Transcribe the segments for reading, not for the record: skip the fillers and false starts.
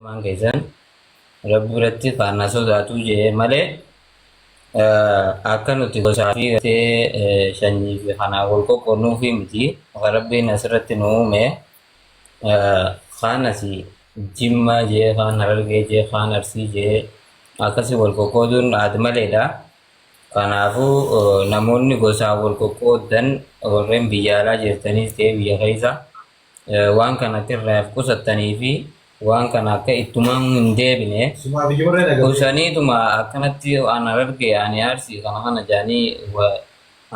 Maan keessan Rabbi biratti kan na sodaatu jee malee akka nuti gosaa fi gartee sanyii fi kanaa wal qoqqoodnuufi miti. Kan Rabbiin asirratti nu uume kaan asii Jimmaa jee, kaan Harargee jee, kaan Arsii jee akkasii wal qoqqooduun aad maleedha. Kanaafuu namoonni gosaan wal qoqqooddan warreen biyya alaa jirtanis ta'e biyya keessa waan kana akka irraa of qusattanii fi waan kana akka ittumaan hin deebine Sumaaf ijoollee dhagatee. usaniituma akkanatti an Harargee ani Arsii kana kana jedhanii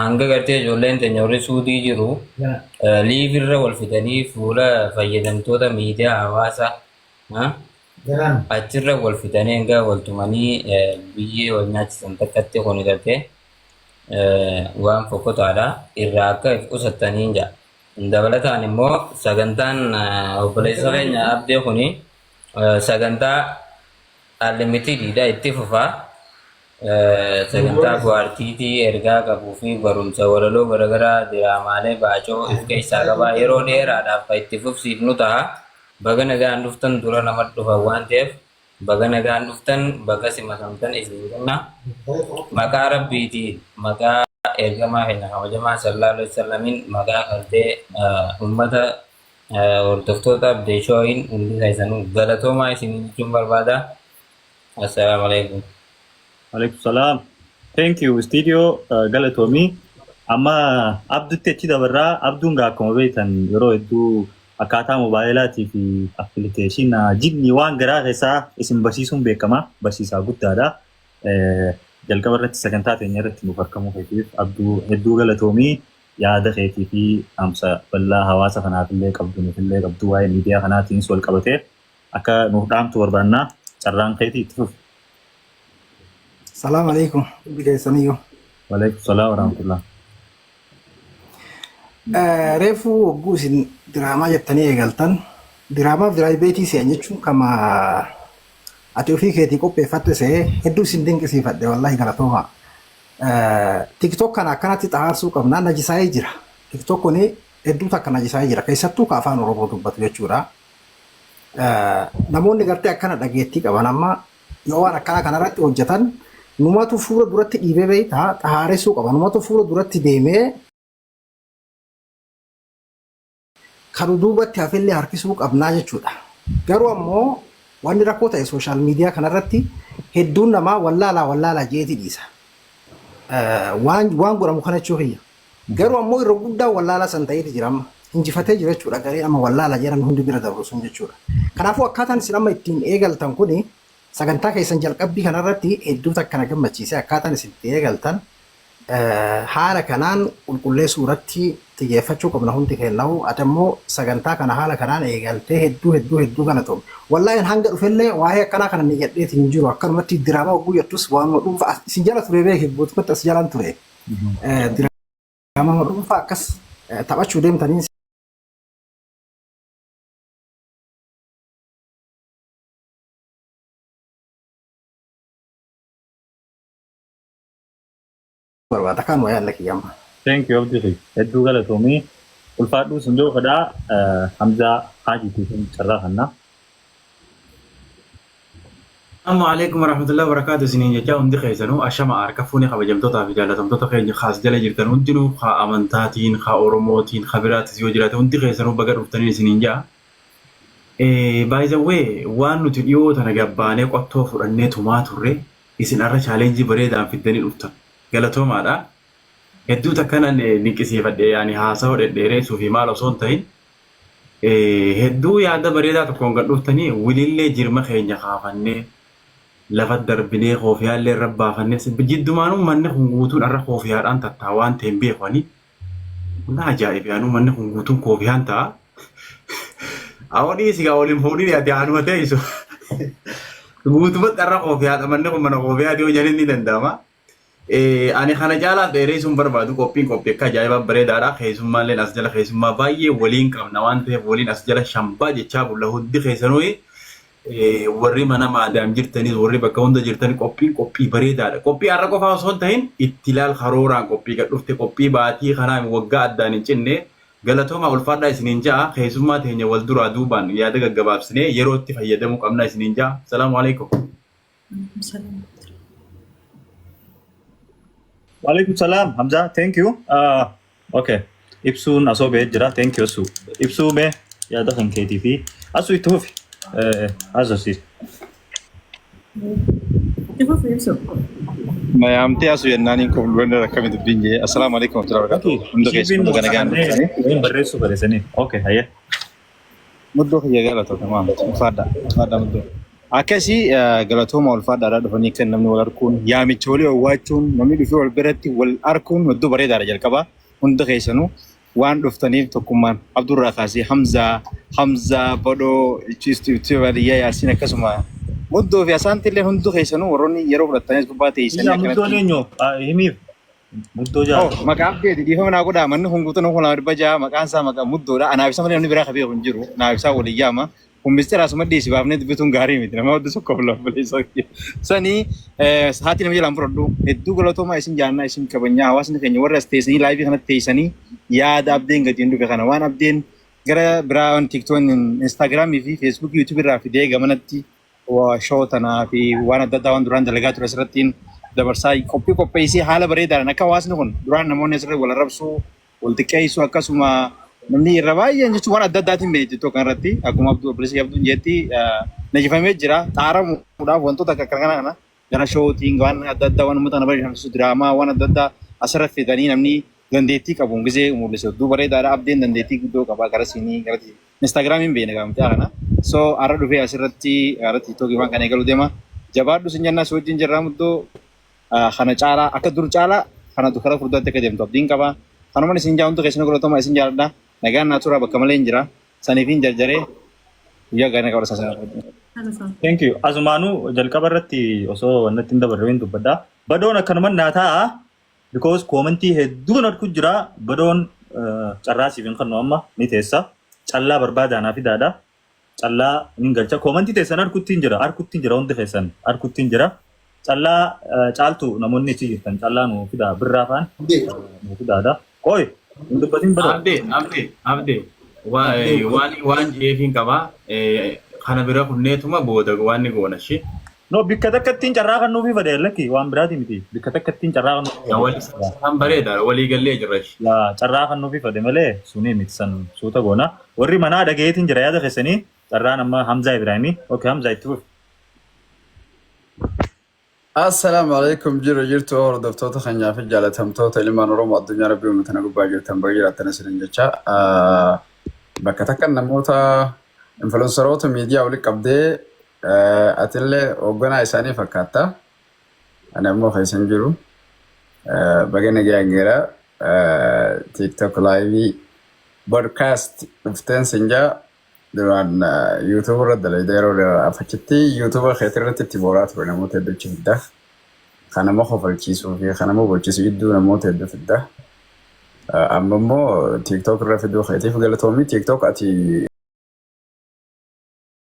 hanga gartee ijoolleen teenya warri Suudii jiru liivirra wal fidanii fuula fayyadamtoota miidiyaa hawaasaa Garaan. achirra wal fidanii hanga wal tumanii biyyee wal nyaachisan takkatti kun gartee waan fokkotaadha irraa akka of qusattanii jedha. Dabalataan immoo sagantaan obboleessa keenya Abdee kuni sagantaa unlimited dha itti fufa. Sagantaa bohaartiitii ergaa qabuu fi barumsa walaloo garaagaraa diraamaalee baacoo of keessaa qaba. Yeroo dheeraadhaaf kan itti fufsiifnu ta'a. Baga nagaan dhuftan dura nama dhufan waan ta'eef baga nagaan dhuftan baga simatamtan isin jenna. Maqaa Rabbiitiin maqaa ergamaa keenya kabajamaa sallallahu alaihi wasallamiin maqaa galtee ummata hordoftoota Abdee Shooyin hundi keessanuu galatoomaa isin jechuun barbaada. Assalaamu alaikum. Alaikum salaam. Thank you studio galatoomii. Amma Abdutti achi dabarraa. Abduun gaa akkuma beektan yeroo hedduu akkaataa mobaayilaatii fi appilikeeshina jinni waan garaa keessaa isin barsiisuun beekama. Barsiisaa guddaadha. Jalqaba irratti sagantaa teenya irratti nuuf argamuu keetiif Abduu hedduu galatoomii. Yaada keetii fi dhaamsa bal'aa hawaasa kanaaf illee qabdu nuuf illee qabdu waa'ee miidiyaa kanaatiinis wal qabatee akka nuuf dhaamtu barbaanna. Carraan keetii itti fufi. Salaam alaikum. Hundi keessaniyyuu. Waalaikum salaam warahmatullah. Reefu hogguu isin diraamaa jettanii eegaltan diraamaaf diraayibeetii se'an jechuun kama ati ofii keetii qopheeffatte se'ee hedduu isin dinqisiifadhe wallahi galatoomaa. TikTok kana akkanatti xahaarsuu qabna najisaa'ee jira. TikTok kun hedduu takka najisaa'ee jira keessattuu ka afaan Oromoo dubbatu jechuudha. Namoonni gartee akkana dhageettii qaban amma yoo waan akkanaa kanarratti hojjetan numatu fuula duratti dhiibee beektaa xahaaressuu qaba. Numatu fuula duratti deemee kan duubatti hafellee harkisuu qabnaa jechuudha. Garuu ammoo wanni rakkoo ta'e sooshaal miidiyaa kanarratti hedduun namaa wallaalaa wallaalaa jeeti dhiisa. Waan waan godhamu kana jechuu kiyya. Garuu ammoo irra guddaa wallaalaa san ta'eeti jira amma. Injifatee jira jechuudha gareen amma wallaalaa jedhan hundi bira dabru sun jechuudha. Kanaafuu akkaataan isin amma ittiin eegaltan kuni sagantaa keessan jalqabbii kanarratti hedduu takka na gammachiise akkaataan isin itti eegaltan haala kanaan qulqulleessuu irratti xiyyeeffachuu qabna hundi keenyahu. Ati ammoo sagantaa kana haala kanaan eegaltee hedduu hedduu hedduu galatoomi. Wallaahi hanga dhufellee waa'ee akkanaa kana niyyadheeti hin jiru. Akkanumatti diraamaa hogguu jettus waanuma dhuunfaa isin jala ture beeki guutumatti as jalaan ture. Diraama dhuunfaa akkas taphachuu deemtanii barbaada kan wayaa alla kiyyaama. Thank you Abdii hedduu galatoomii ulfaadhuu sun jiru fedhaa Hamzaa Haajiitiif carraa kanna. Assalamu alaikum warahmatullahi wabarakatuh isiniin jechaa hundi keessanuu ashama harka fuune kabajamtootaa fi jaalatamtoota keenya kaas jala jirtan hundinuu kaa amantaatiin kaa oromootiin kaa biraatis yoo jiraate hundi keessanuu baga dhuftaniin isiniin ja'a. By the way, waan nuti dhiyoo tana gabbaanee qottoo fudhannee tumaa turre isin arra challenge bareedaan fiddanii dhuftan. Galatoomaadha. Hedduu takkanan dinqisiifadhe yaani haasawa dhedheereessuu fi maal osoo hin ta'in hedduu yaada bareedaa tokkoon gad dhuftanii wilillee jirma keenya kaafannee lafa darbinee koofiyaallee irra baafannee jiddumaanuu manni kun guutuun arra koofiyaadhaan tattaa waan ta'e hin beeku ani. Na ajaa'ibe anuu manni kun guutuun koofiyaan ta'a. Awoo dhiisi gaa waliin fuudhin ati anuma teessu. Guutumatti arra koofiyaadha manni kun mana koofiyaati yoo jedhan ni danda'ama. Ani kana caalaaf dheereessuun barbaadu qophiin qophii akka ajaa'ibaa bareedaadha. Keessummaalleen as jala keessummaa baay'ee waliin qabna waan ta'eef waliin as jala shambaa jechaa bulla hundi keessanuu warri mana maadaam jirtanis warri bakka hunda jirtan qophiin qophii bareedaadha. Qophii har'a qofaa osoo hin ta'in itti ilaal karooraan qophii gad dhufte qophii baatii kanaa waggaa addaan hin cinne. Galatooma, ulfaadhaa isiniin ja'a. Keessummaa teenya wal duraa duubaan yaada gaggabaabsinee yeroo itti fayyadamuu qabna isiniin ja'a. Salaamu alaikum. Waalaikum salaam Hamza, thank you. Okay. Ibsuun asoo ba'ee jira. Thank you Asu. Ibsuu mee yaada kan keetii fi Asu itti fufi. Asosiis. Itti fufi, Ibsu. Na yaamtee Asu jennaaniin kun fuuldura akkami dubbiin jee. Assalaamu alaikum warahmatullahi wabarakatuh. Hunda keessan Shiibiin baga nagaan dhuftanii. Waliin barreessuu barreessanii. Okay, hayyee. Muddoo kiyya galatooma, ulfaadha. Ulfaadha muddoo. Akkasii galatooma, ulfaadhaadhaa dhufanii kan namni wal arkuun, yaamicha walii owwaachuun, namni dhufee wal biratti wal arkuun hedduu bareedaadha jalqaba. Hunda keessanuu waan dhuftaniif tokkummaan Abdurraa kaasee Hamzaa, Hamzaa, Badhoo, Itti Baadiyyaa, Yaasiin, akkasuma Muddoo fi Asaanti illee, hundi keessanuu warroonni yeroo fudhattanis gubbaa teessanii Ija muddoon akkanatti. eenyu? Himiif. Muddoo Oh, jaal. maqaa Abdeeti, dhiifama naa godhaa. Manni kun guutuun 2600 maqaan isaa maqaa Muddoodha. Anaaf isa malee namni biraa ka beeku hin jiru. Naaf isaa waliin yaama. Kun mistira asuma dhiisi, baafnee dubbituun gaarii miti. Nama hedduu tokko obboleessa. Sanii haati nama jalaan fudhadhu. Hedduu galatoomaa isin jaannaa, isin kabajnaa. Hawaasni keenya warra as teessanii live kanatti teessanii yaada Abdeen gatiin dhufe kana, waan Abdeen gara biraa waan TikTok, Instagramii fi Facebookii, YouTubeii irraa fidee gamanatti show tanaa fi waan adda addaa waan duraan dalagaa ture asirrattiin dabarsaa qophii qopheessee haala bareedaadhaan akka hawaasni kun duraan namoonni asirratti wal arrabsuu, wal xiqqeessuu, akkasuma namni irra baay'een jechuun waan adda addaatiin beekti. TikTok kanarratti akkuma Abduu, obboleessi Abduun jetti, najifamee jira. Xaaramuudhaaf wantoota akka kana kana gara showtiin waan adda addaa, waan uummata kana bashannansiisu, diraamaa waan adda addaa asirratti fidanii namni dandeettii qabuun gisee mul'isu hedduu bareedaadha. Abdeen dandeettii guddoo qaba gara siinii gara Instagramiin beekna gaamtee kana. So har'a dhufee asirratti gara TikTokii waan kana eegaluu deema. Jabaadhu sin jennaa, si wajjin jirraa muddoo. Kana caalaa, akka dur caalaa kana karaa fuulduraatti akka deemtu abdiin qaba. Kanumaan isin jaa, hundi keessan galatoomaa, isin jaalladha. Nagaan naa turaa, bakka malee hin jira. Saniif hin jarjaree, guyyaa gaarii qaba sana. Thank you. Asumaanuu jalqaba irratti osoo wannatti hin dabarre hin dubbadha. Badoon akkanuman naa taa'a. Because commentii hedduun arku jira. Badoon carraa siif hin kennu, amma ni teessa. Callaa barbaadaa naa fidaadha. Callaa ni galcha. Commentii teessan arkutti hin jira. Arkutti hin jira, hundi keessan arkutti hin jira. Callaa caaltu namoonni achi jirtan callaa nuu fidaa, birraa faan nuu fidaadha. Qoy, hin dubbatin, Badoo. Abdee, Abdee, Abdee, waan jeefiin qabaa. Kana bira kunneetuma booda waan ni goona ishee. No, bikka takka ittiin carraa kan nuufi fedhe, lakki, waan biraati miti. Bikka takka ittiin carraa kan nuufi fedhe. Kan bareeda, walii gallee jirra ishee. Yaa, carraa kan nuufi fedhe malee sunii miti, san suuta goona. Warri manaa dhagayeetiin jira yaada keessanii, carraan amma Hamzaa Ibrahimii. Okay, Hamzaa, itti fufi. Assalaamu alaikum, jiru jirtu hordoftoota keenyaa fi jaalatamtoota ilmaan Oromoo addunyaa Rabbii uummata na gubbaa jirtan, baga jiraattan isinin jecha. Bakka takka namoota influenceroota miidiyaa walitti qabdee, atillee hoogganaa isaanii fakkaatta. Ani ammoo keessa hin jiru. Baga nagaan gara TikTok live podcast dhufteen sin jaa. Duraan YouTube irra dalagdee yeroo dheeraadhaaf achitti YouTube keetii irratti itti booraa ture, namoota hedduu achi fidda. Kan nama kofalchiisuu fi kan nama bochiisu gidduu namoota hedduu fidda. Amma immoo TikTok irra fiduu keetiif galatoomii. TikTok ati